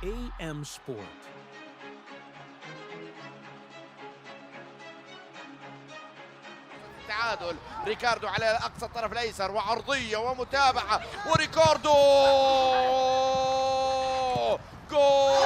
AM Sport. تعادل ريكاردو على اقصى الطرف الايسر، وعرضيه ومتابعة، وريكاردو جول!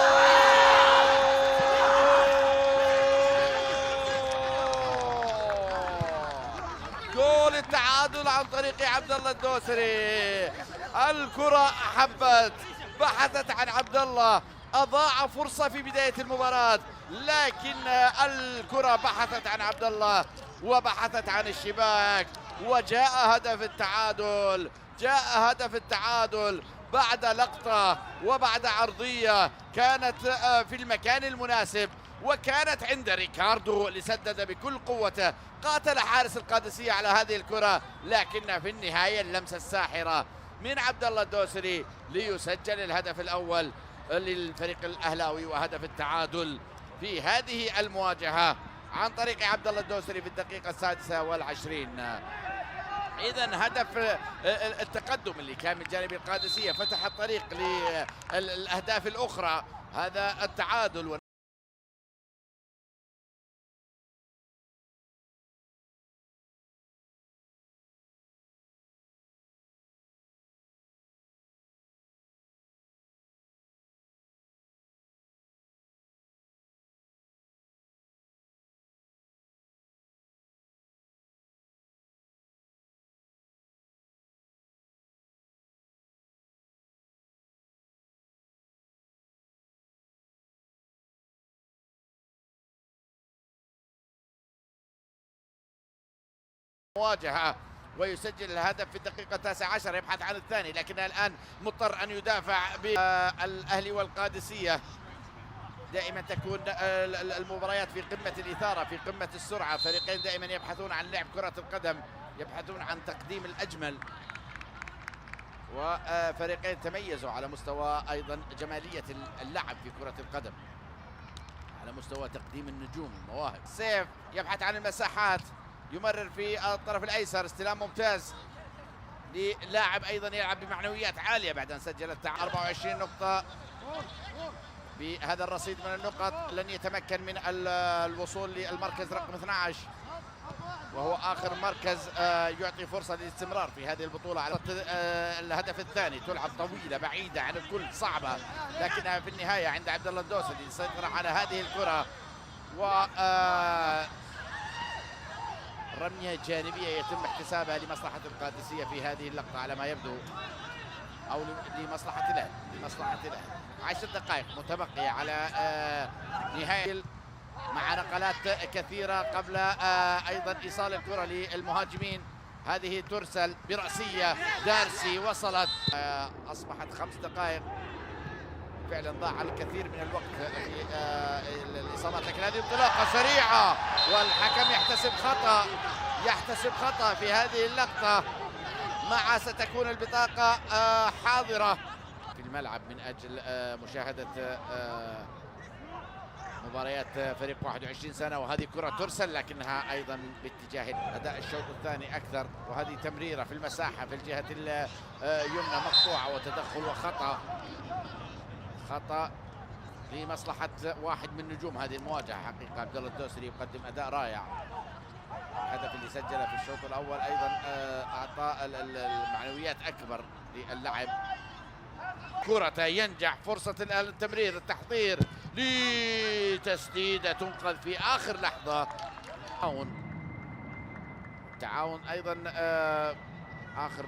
جول التعادل عن طريق عبد الله الدوسري. الكرة احبت، بحثت عن عبد الله، اضاع فرصة في بداية المباراة، لكن الكرة بحثت عن عبد الله وبحثت عن الشباك، وجاء هدف التعادل. جاء هدف التعادل بعد لقطة وبعد عرضية كانت في المكان المناسب، وكانت عند ريكاردو اللي سدد بكل قوته، قاتل حارس القادسية على هذه الكرة، لكن في النهاية اللمسة الساحرة من عبد الله الدوسري ليسجل الهدف الأول للفريق الأهلاوي وهدف التعادل في هذه المواجهة عن طريق عبد الله الدوسري في الدقيقة 26. إذا هدف التقدم اللي كان من جانب القادسية فتح الطريق للأهداف الأخرى، هذا التعادل. مواجهة ويسجل الهدف في الدقيقة 19، يبحث عن الثاني لكن الآن مضطر أن يدافع بالأهلي والقادسية. دائما تكون المباريات في قمة الإثارة، في قمة السرعة، فريقين دائما يبحثون عن لعب كرة القدم، يبحثون عن تقديم الأجمل، وفريقين تميزوا على مستوى أيضا جمالية اللعب في كرة القدم، على مستوى تقديم النجوم المواهب. سيف يبحث عن المساحات، يمرر في الطرف الأيسر، استلام ممتاز للاعب أيضا يلعب بمعنويات عالية بعد أن سجل 24 نقطة. بهذا الرصيد من النقط لن يتمكن من الوصول للمركز رقم 12، وهو آخر مركز يعطي فرصة للاستمرار في هذه البطولة. على الهدف الثاني، تلعب طويلة بعيدة عن الكل، صعبة، لكنها في النهاية عند عبد الله الدوسري يسيطر على هذه الكرة، و رمية جانبية يتم احتسابها لمصلحة القادسية في هذه اللقطة على ما يبدو، أو لمصلحة الأهلي، لمصلحة الأهلي. 10 دقائق متبقية على نهاية، مع نقلات كثيرة قبل أيضا إيصال الكرة للمهاجمين. هذه ترسل برأسية، دارسي وصلت. أصبحت 5 دقائق، فعلا ضاع الكثير من الوقت في الإصابات، لكن هذه انطلاقة سريعة والحكم يحتسب خطأ، يحتسب خطأ في هذه اللقطة، مع ستكون البطاقة حاضرة في الملعب من أجل مشاهدة مباريات فريق 21 سنة. وهذه كرة ترسل لكنها أيضا باتجاه أداء الشوط الثاني أكثر، وهذه تمريرة في المساحة في الجهة اليمنى مقطوعة، وتدخل وخطأ، خطأ لمصلحة واحد من نجوم هذه المواجهة حقيقة. عبد الله الدوسري يقدم أداء رائع، الهدف اللي سجله في الشوط الأول أيضا أعطى المعنويات أكبر للعب. كرة ينجح، فرصة التمرير، التحضير لتسديدة تنقذ في آخر لحظة. تعاون أيضا آخر